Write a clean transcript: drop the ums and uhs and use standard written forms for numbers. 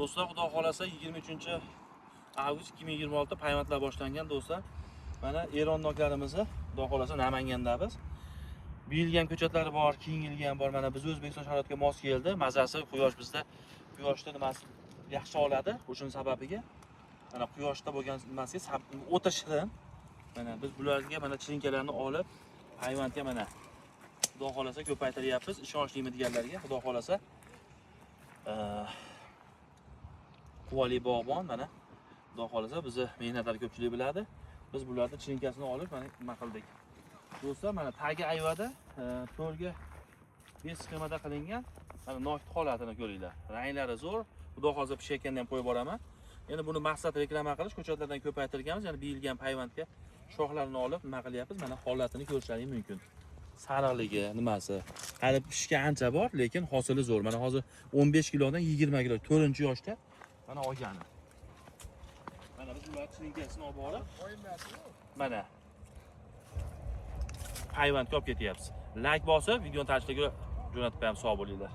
Do'stlar, xudo xolasa 23 avgust 2026 payvandlar boshlangan, do'stlar. Mana Eron noklarimizni, xudo xolasa, Namangandamiz. Bu yilgi ham ko'chatlari bor, keyingi yilgi ham bor. Mana biz O'zbekiston sharoitiga mos keldi. Mazasi quyosh bizda quyoshda nimasi yaxshi oladi, o'shuning sababiga. Mana quyoshda bo'lgan nimasiga o'ta shirin. Mana biz bularga mana chirinkalarni olib payvandga mana xudo xolasa ko'paytiryapmiz. Ishonchlimi deganlarga, xudo xolasa, Quvali bog'bon, mana xudo xolasa bizni mehnatlarni ko'pchilik biladi. Biz bularni chirinkasini olib mana nima qildik. Do'stlar, mana tagi ayvada 4 ga 5 sxemada qilingan. Mana nokni holatini ko'ringlar. Ranglari zo'r. Xudo xolasa pishayotganda ham qo'yib boraman. Endi buni maqsad reklama qilish, ko'chatlardan ko'paytirganmiz. Ya'ni bu payvandga shoxlarini olib nima qilyapmiz? Mana holatini ko'rishlaring mumkin. Sariqligi, nimasi. Hali pishga ancha bor, lekin hosili zo'r. Mana hozir 15 kilodan 20 kilo 4-yoshda mana olgani. Mana biz ular chirinkasini olib borib, mana payvandga olib ketyapmiz. Layk bosib, videoni tarixlarga jo'natib qo'yamiz. Sog' bo'linglar.